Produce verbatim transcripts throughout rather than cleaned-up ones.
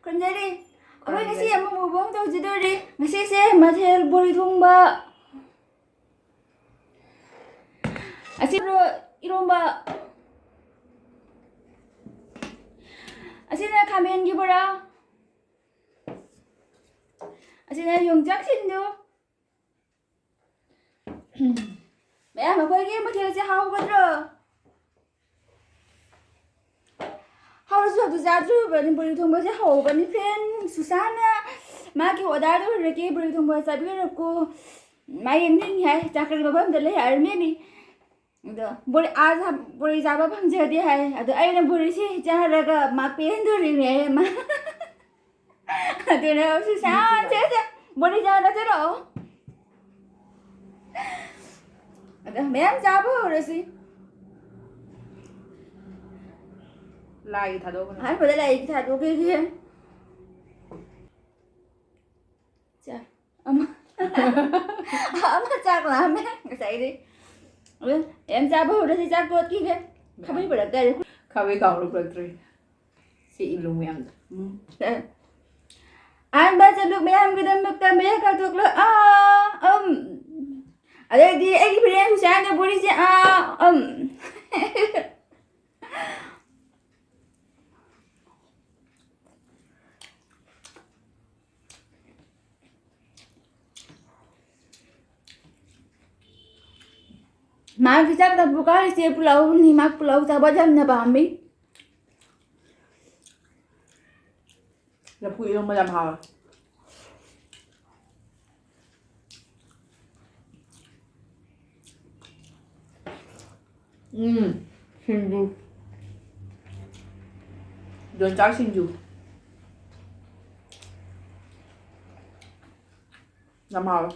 ꯈꯨꯔꯨꯝꯖꯔꯤ꯫ ꯑꯩꯈꯣꯏ ꯉꯁꯤ ꯑꯃꯨꯛ mukbang ꯇꯧꯖꯗꯣꯔꯤ꯫ ꯉꯁꯤꯁꯦ ꯃꯊꯦꯜ ꯕꯣꯔꯤ ꯊꯣꯡꯕ, ꯑꯁꯤꯔꯣ ꯏꯔꯣꯝꯕ, ꯑꯁꯤꯅ ꯈꯥꯃꯦꯟꯒꯤ ꯕꯣꯔꯥ, ꯑꯁꯤꯅ ꯌꯣꯡꯆꯥꯛ ꯁꯤꯡꯖꯨ꯫ ꯃꯌꯥꯝ, ꯑꯩꯈꯣꯏꯒꯤ ꯃꯊꯦꯜꯁꯦ ꯍꯥꯎꯒꯗ꯭ꯔꯣ? ꯍꯥꯎꯔꯁꯨ ꯑꯗꯨ ꯆꯥꯗ꯭ꯔꯤꯕꯅꯤ꯫ ꯕꯣꯔꯤ ꯊꯣꯡꯕꯁꯦ ꯍꯧꯕꯅꯤ꯫ Friend ꯁꯨꯁꯥꯟꯅ ꯃꯥꯒꯤ order ꯇꯧꯔꯛꯀꯦ, ꯕꯣꯔꯤ ꯊꯣꯡꯕ ꯆꯥꯕꯤꯔꯛꯀꯣ꯫ ꯃꯥ ꯌꯦꯡꯅꯤꯡꯉꯤ ꯍꯥꯏ, ꯆꯥꯛꯀꯤ ꯃꯐꯝꯗ ꯂꯩ ꯍꯥꯏꯔꯝꯃꯤꯅꯤ꯫ ꯑꯗꯣ ꯕꯣꯔꯤ, ꯑꯥ, ꯕꯣꯔꯤ ꯆꯥꯕ ꯐꯪꯖꯗꯦ ꯍꯥꯏ꯫ ꯑꯗꯣ ꯑꯩꯅ ꯕꯣꯔꯤꯁꯤ ꯆꯥꯔꯒ ꯃꯥ ꯄꯦꯟꯗꯣꯔꯤꯅꯦ ꯍꯥꯏ ꯃꯥ꯫ ꯑꯗꯨꯅ ꯁꯨꯁꯥꯟ, ꯁꯦ, ꯁꯦ, ꯕꯣꯔꯤ ꯆꯥꯕ ꯆꯠꯂꯣ꯫ ꯑꯗ ꯃꯌꯥꯝ ꯆꯥꯕ ꯍꯧꯔꯁꯤ꯫ ꯂꯥꯏꯒꯤ ꯊꯥꯗꯣꯛꯑꯒ꯫ ꯑꯍꯥꯟꯕꯗ ꯂꯥꯏꯒꯤ ꯊꯥꯗꯣꯛꯈꯤꯒꯦ꯫ ꯆꯥ-, ꯑꯃ, ꯑꯃ ꯆꯥꯛ ꯂꯥꯝꯃꯦ ꯉꯁꯥꯏꯗꯤ꯫ ꯑꯗ ꯃꯌꯥꯝ ꯆꯥꯕ ꯍꯧꯔꯁꯤ, ꯆꯥꯛ ꯇꯣꯠꯈꯤꯒꯦ꯫ ꯈꯥꯕꯩ ꯄꯨꯔꯛꯇꯔꯦ꯫ ꯈꯥꯕꯩ ꯀꯥꯎꯔ ꯄꯨꯔꯛꯇ꯭ꯔꯤ꯫ ꯁꯤ ꯏꯜꯂꯨ ꯃꯌꯥꯝꯗ꯫ ꯎꯝ꯫ ꯑꯍꯥꯟꯕ ꯆꯠꯂꯨ ꯃꯌꯥꯝꯒꯤꯗꯃꯛꯇ ꯃꯌꯥ ꯀꯥꯊꯣꯛꯂꯣ꯫ ꯑꯥ, ꯎꯝ꯫ ꯑꯗꯩꯗꯤ ꯑꯩꯒꯤ friend ꯁꯨꯁꯥꯟꯅ ꯕꯣꯔꯤꯁꯦ, ꯑꯥ, ꯎꯝ꯫ ꯃꯥꯒꯤ ꯆꯥꯛ ꯂꯕꯨꯛ ꯀꯥꯔꯤꯁꯦ ꯄꯨꯂꯥꯎꯅꯤ, ꯃꯥ ꯄꯨꯂꯥꯎ ꯆꯥꯕ ꯌꯥꯝꯅ ꯄꯥꯝꯃꯤ꯫ ꯂꯐꯨ ꯏꯔꯣꯝꯕ ꯌꯥꯝ ꯍꯥꯎꯋꯦ꯫ ꯎꯝ, ꯁꯤꯡꯖꯨ꯫ ꯌꯣꯡꯆꯥꯛ ꯁꯤꯡꯖꯨ꯫ ꯌꯥꯝ ꯍꯥꯎꯋꯦ꯫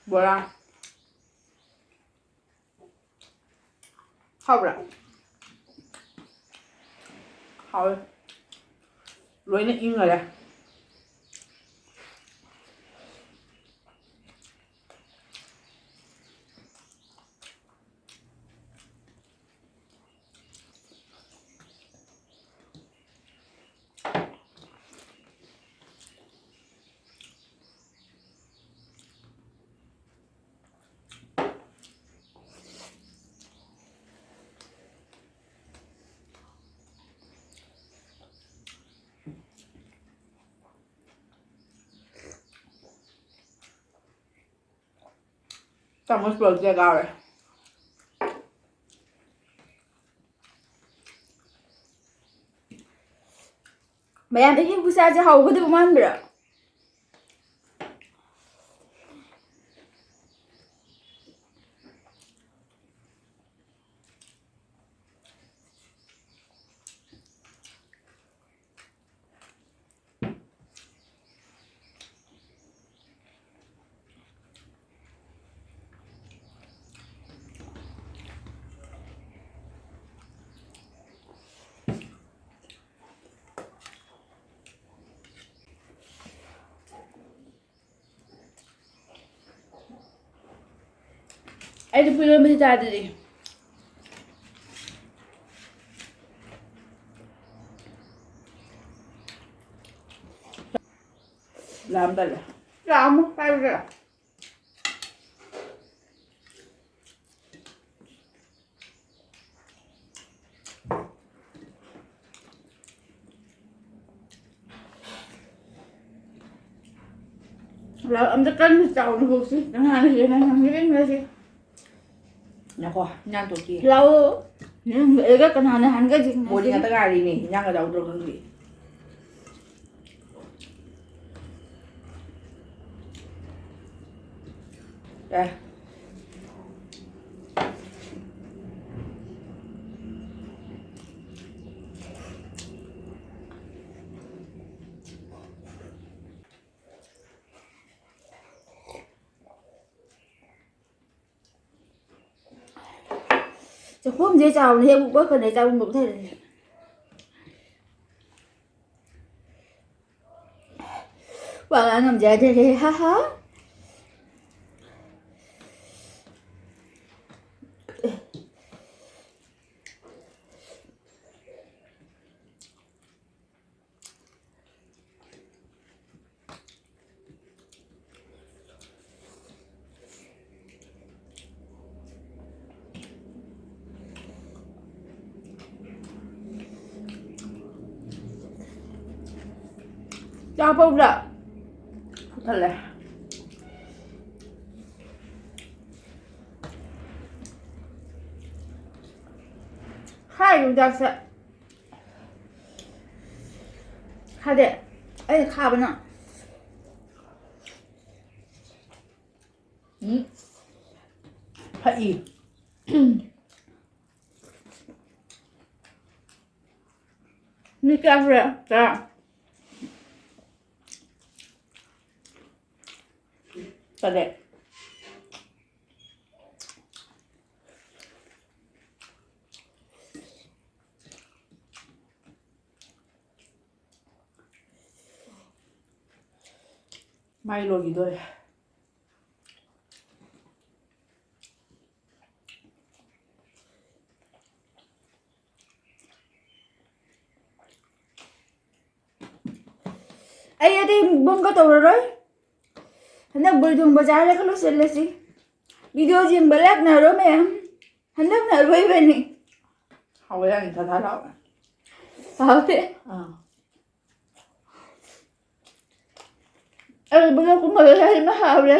ꯕꯣꯔꯥ꯫ ꯍꯥꯎꯕ꯭ꯔꯥ? ꯍꯥꯎꯋꯦ꯫ ꯂꯣꯏꯅ ꯏꯪꯈꯔꯦ꯫ ꯆꯥꯃꯁ ꯄꯨꯔꯛꯇ꯭ꯔꯦ, ꯀꯥꯎꯔꯦ꯫ ꯃꯌꯥꯝ, ꯑꯩꯒꯤ ꯄꯨꯁꯥꯁꯦ ꯍꯥꯎꯒꯗꯕ ꯃꯥꯟꯕ꯭ꯔꯥ? ꯑꯩꯗꯤ ꯄꯨꯏꯔꯣꯝꯕꯗꯤ ꯆꯥꯗ꯭ꯔꯤ꯫ ꯂꯥꯝꯗꯔꯦ꯫ ꯂꯥꯝꯃꯣ, ꯄꯥꯏꯔꯨꯔꯦ꯫ ꯂꯥꯛ ꯑꯝꯇ ꯀꯟꯅ ꯆꯥꯎꯅ ꯍꯧꯁꯤ꯫ ꯀꯅꯥꯅ ꯍꯦꯟꯅ ꯉꯝꯒꯦ ꯌꯦꯡꯅꯁꯤ꯫ ꯉꯥꯏꯈꯣ, ꯏꯟꯖꯥꯡ ꯇꯣꯠꯈꯤ꯫ ꯂꯥꯛꯑꯣ꯫ ꯅꯪ ꯑꯩꯒ ꯀꯅꯥꯅ ꯍꯥꯟꯒꯦ ꯌꯦꯡꯅꯁꯤ꯫ ꯕꯣꯔꯤ ꯉꯥꯛꯇ ꯉꯥꯏꯔꯤꯅꯦ, ꯏꯟꯖꯥꯡꯒ ꯌꯥꯎꯗ꯭ꯔꯣ ꯈꯪꯗꯦ꯫ ꯑꯦ꯫ ꯆꯥꯛꯈꯣꯝꯁꯦ ꯆꯥꯎꯅ ꯍꯦꯛ ꯃꯨꯛ ꯀꯛꯈ꯭ꯔꯗꯤ ꯆꯥꯛꯈꯣꯝ ꯄꯨꯛ ꯊꯜꯂꯦ꯫ ꯋꯥ ꯉꯥꯡ ꯉꯝꯖꯗꯔꯦ, ꯍꯥ ꯍꯥ꯫ ꯆꯥꯛ ꯄꯧꯗ ꯄꯨꯊꯜꯂꯦ꯫ ꯌꯣꯡꯆꯥꯛꯁꯦ ꯈꯥꯗꯦ꯫ ꯑꯩꯅ ꯈꯥꯕꯅ꯫ ꯎꯝ꯫ ꯐꯛꯏ꯫ ꯃꯤ ꯀꯌꯥ ꯁꯨꯔꯦ? ꯇꯔꯥ꯫ ꯇꯔꯦꯠ꯫ ꯃꯥꯏ ꯂꯣꯏꯈꯤꯗꯣꯔꯦ꯫ ꯑꯩ ꯑꯇꯩ ꯃꯨꯛꯕꯥꯡꯒ ꯇꯧꯔꯔꯣꯏ꯫ ꯍꯟꯗꯛ ꯕꯣꯔꯤ ꯊꯣꯡꯕ ꯆꯥꯔꯒ ꯂꯣꯏꯁꯤꯜꯂꯁꯤ꯫ ꯚꯤꯗꯤꯑꯣ ꯌꯦꯡꯕ ꯂꯥꯛꯅꯔꯣ ꯃꯌꯥꯝ꯫ ꯍꯟꯗꯛꯅ ꯑꯔꯣꯏꯕꯅꯤ꯫ ꯍꯥꯎꯋꯦ ꯌꯥꯝ ꯊꯥ ꯊꯥ ꯂꯥꯎꯋꯦ꯫ ꯍꯥꯎꯋꯦ꯫ ꯑꯥ꯫ ꯑꯩ ꯕ꯭ꯂꯣꯛ ꯀꯨꯝꯕꯗ ꯍꯥꯏꯕ ꯍꯥꯎꯔꯦ꯫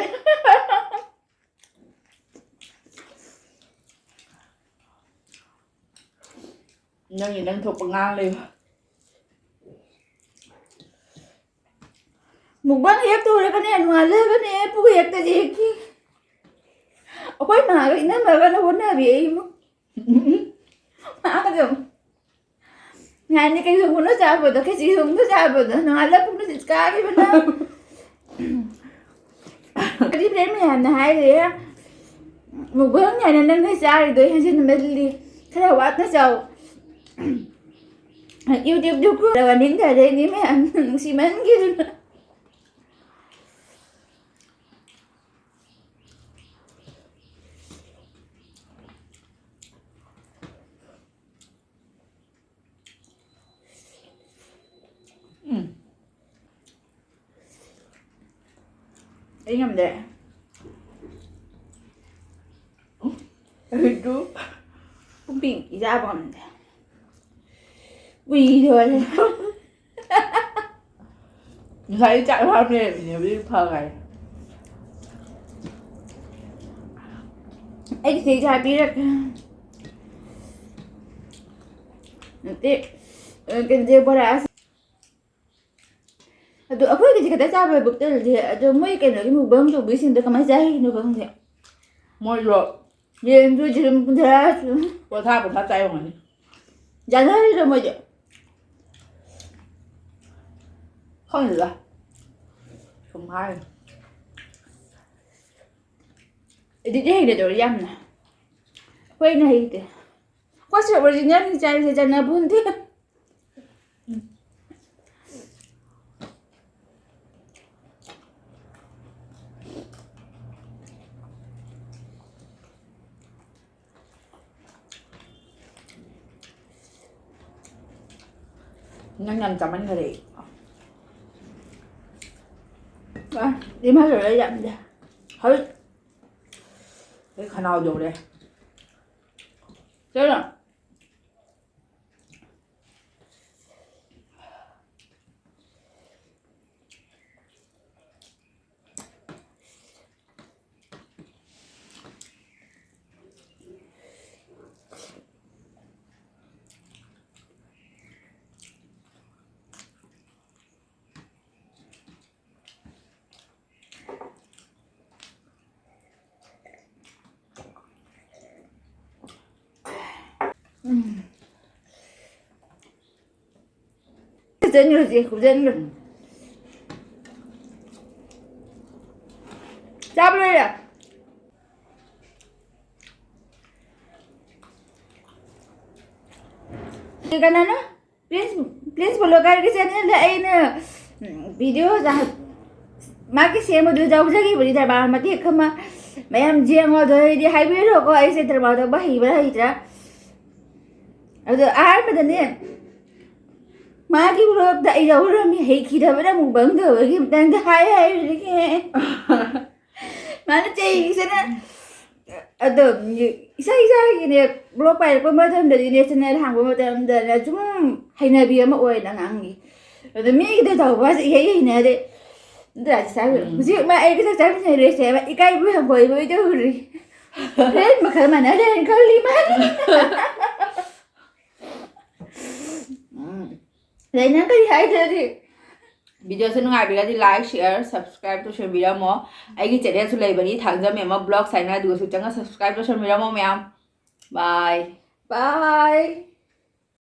ꯅꯪꯒꯤ ꯅꯪ ꯊꯣꯛꯄ ꯉꯥꯡ ꯂꯩꯕ꯫ ꯃꯨꯛꯕꯥꯡ ꯍꯦꯛ ꯇꯧꯔꯒꯅꯦ, ꯅꯣꯡꯉꯥꯜꯂꯒꯅꯦ, ꯄꯨꯛ ꯍꯦꯛꯇ ꯌꯦꯛꯈꯤ꯫ ꯑꯩꯈꯣꯏ ꯃꯥꯒ ꯏꯅꯝꯃꯒꯅ ꯍꯣꯠꯅꯕꯤ ꯑꯩꯕꯨ꯫ ꯃꯥꯒ ꯑꯗꯨꯝ ꯉꯥꯏꯅꯤ ꯀꯩ ꯊꯣꯡꯕꯅꯣ ꯆꯥꯕꯗꯣ, ꯈꯦꯆꯤ ꯊꯣꯡꯕ ꯆꯥꯕꯗꯣ, ꯅꯣꯡꯉꯥꯜꯂ ꯄꯨꯛ ꯅꯨꯡꯁꯤꯠ ꯀꯥꯈꯤꯕꯅ꯫ ꯑꯗꯨ ꯐ꯭ꯔꯦꯟ ꯃꯌꯥꯝꯅ ꯍꯥꯏꯔꯦ, "ꯃꯨꯛꯕꯥꯡ ꯍꯥꯏꯅ ꯅꯪꯅ ꯆꯥꯔꯤꯗꯣ ꯍꯦꯟꯖꯤꯟꯃꯜꯂꯤ, ꯈꯔ ꯋꯥꯠꯅ ꯆꯥꯎ꯫ YouTube ꯈꯨꯔ ꯋꯥꯅꯤꯡꯗꯔꯦꯅꯤ ꯃꯌꯥꯝ ꯅꯨꯡꯁꯤꯃꯟꯈꯤꯗꯨꯅ"꯫ ꯎꯝ꯫ ꯑꯩ ꯉꯝꯗꯦ꯫ ꯑꯩꯁꯨ ꯄꯨꯡ ꯄꯤꯛ ꯆꯥꯕ ꯉꯝꯗꯦ꯫ ꯎꯏꯔꯦ꯫ ꯉꯁꯥꯏ ꯆꯥꯛ ꯂꯥꯝ ꯂꯩꯔꯝꯃꯤꯅꯦ, ꯍꯧꯖꯤꯛ ꯐꯈꯔꯦ꯫ ꯑꯩ ꯆꯦ ꯆꯥ ꯄꯤꯔꯛꯀꯦ꯫ ꯅꯠꯇꯦ, ꯑ, ꯀꯩꯅꯣꯗꯤ ꯕꯣꯔꯥ ꯑꯁ-, ꯑꯗꯣ ꯑꯩꯈꯣꯏꯒꯤꯗꯤ ꯈꯛꯇ ꯆꯥꯕ ꯕꯨꯛꯇꯜꯗꯤ, ꯑꯗꯣ ꯃꯣꯏ ꯀꯩꯅꯣꯒꯤ ꯃꯨꯛꯕꯥꯡ ꯇꯧꯕꯤꯁꯤꯡꯗꯣ ꯀꯃꯥꯏꯅ ꯆꯥꯔꯤꯅꯣ ꯈꯪꯗꯦ꯫ ꯃꯣꯏꯗꯣ ꯌꯦꯟꯁꯨ ꯁꯤꯗ ꯀꯨꯟꯊ꯭ꯔꯥ ꯁꯨ-, ꯄꯣꯊꯥ ꯄꯣꯊꯥ ꯆꯥꯏ ꯑꯣꯏꯔꯝꯒꯅꯤ꯫ ꯆꯥꯅꯔꯤꯔꯣ ꯃꯣꯏꯗꯤ? ꯈꯪꯗꯦꯗ꯫ ꯁꯨꯝ ꯍꯥꯏꯔꯤꯅꯤ꯫ ꯑꯗꯨꯗꯤ ꯍꯩꯅꯗꯧꯔꯤ ꯌꯥꯝꯅ꯫ ꯑꯩꯈꯣꯏꯅ ꯍꯩꯇꯦ꯫ ꯑꯩꯈꯣꯏꯁꯨ ꯑꯣꯔꯤꯖꯤꯅꯦꯜꯅꯤ ꯆꯥꯔꯤꯁꯦ, ꯆꯥꯟꯅꯄꯣꯟꯇꯦ꯫ ꯅꯪ ꯌꯥꯝ ꯆꯥꯃꯟꯈꯔꯦ꯫ ꯑ, ꯏꯃꯥ ꯂꯣꯏꯔꯦ ꯌꯥꯝꯗꯦ꯫ ꯍꯧꯖꯤꯛ ꯑꯩ ꯈꯅꯥꯎ ꯌꯧꯔꯦ꯫ ꯆꯠꯂꯣ꯫ ꯎꯝ꯫ ꯐꯖꯅ ꯍꯧꯖꯤꯛ ꯍꯧꯖꯤꯛ ꯆꯥꯕ ꯂꯣꯏꯔꯦ꯫ ꯀꯅꯥꯅꯣ? ꯄ꯭ꯔꯤꯟꯁ, ꯄ꯭ꯔꯤꯟꯁ ꯕ꯭ꯂꯣꯒꯔꯒꯤ ꯆꯦꯅꯦꯜꯗ ꯑꯩꯅ, ꯎꯝ, ꯚꯤꯗꯤꯑꯣ ꯖꯥ-, ꯃꯥꯒꯤ ꯁꯦꯝꯕꯗꯨ ꯌꯥꯎꯖꯈꯤꯕꯅꯤ, ꯗ꯭ꯔꯃꯥ ꯃꯇꯦꯛ ꯑꯃ꯫ ꯃꯌꯥꯝ ꯌꯦꯡꯉꯣ, ꯑꯗꯨ ꯑꯣꯏꯔꯗꯤ ꯍꯥꯏꯕꯤꯔꯣꯀꯣ, ꯑꯩꯁꯦ ꯗ꯭ꯔꯃꯥ ꯇꯧꯕ ꯍꯩꯕ꯭ꯔꯥ ꯍꯩꯇ꯭ꯔꯥ꯫ ꯑꯗꯣ ꯑꯍꯥꯟꯕꯗꯅꯦ, ꯃꯥꯒꯤ ꯕ꯭ꯂꯣꯒꯇ ꯑꯩ ꯌꯥꯎꯔꯝꯃꯤ, ꯍꯩꯈꯤꯗꯕꯅ ꯑꯃꯨꯛ ꯕꯪ ꯇꯧꯕꯒꯤ ꯃꯇꯥꯡꯗ ꯍꯥꯏ ꯍꯥꯏꯔꯤꯁꯦ꯫ ꯃꯥꯅ ꯆꯩꯁꯤꯅ, ꯑꯗꯣ, ꯏꯁꯥ ꯏꯁꯥꯒꯤꯅꯦ, ꯕ꯭ꯂꯣꯛ ꯄꯥꯏꯔꯛꯄ ꯃꯇꯝꯗꯗꯤꯅꯦ, ꯆꯦꯅꯦꯜ ꯍꯥꯡꯕ ꯃꯇꯝꯗꯅꯦ, ꯁꯨꯝ ꯍꯩꯅꯕꯤ ꯑꯃ ꯑꯣꯏꯅ ꯉꯥꯡꯉꯤ꯫ ꯑꯗꯣ ꯃꯤꯒꯤꯗ ꯇꯧꯕꯁꯦ ꯏꯍꯩ ꯍꯩꯅꯗꯦ꯫ ꯑꯗꯨ ꯌꯥꯗꯤ ꯆꯥꯔꯨꯔꯦ꯫ ꯎꯝ꯫ ꯍꯧꯖꯤꯛ ꯃꯥ ꯑꯩꯒ ꯆꯥꯛ ꯆꯥꯃꯤꯟꯅꯔꯤꯁꯦ, ꯏꯀꯥꯏꯕꯣꯏ ꯍꯪꯒꯣꯏꯕꯣꯏ ꯇꯧꯔꯤ꯫ ꯐ꯭ꯔꯦꯟ ꯃꯈꯜ ꯃꯥꯟꯅꯗꯦꯅ ꯈꯜꯂꯤ ꯃꯥꯅ꯫ ꯑꯗꯩ ꯅꯪ ꯀꯔꯤ ꯍꯥꯏꯗ꯭ꯔꯗꯤ? Videoꯁꯦ ꯅꯨꯡꯉꯥꯏꯕꯤꯔꯗꯤ like, share, subscribe ꯇꯧꯁꯟꯕꯤꯔꯝꯃꯣ꯫ ꯑꯩꯒꯤ channelꯁꯨ ꯂꯩꯕꯅꯤ, ꯊꯥꯡꯖꯝ ꯃꯦꯝꯃ Vlogs ꯍꯥꯏꯅ, ꯑꯗꯨꯒꯁꯨ ꯆꯪꯉ subscribe ꯇꯧꯁꯟꯕꯤꯔꯝꯃꯣ ꯃꯌꯥꯝ꯫ Bye. Bye.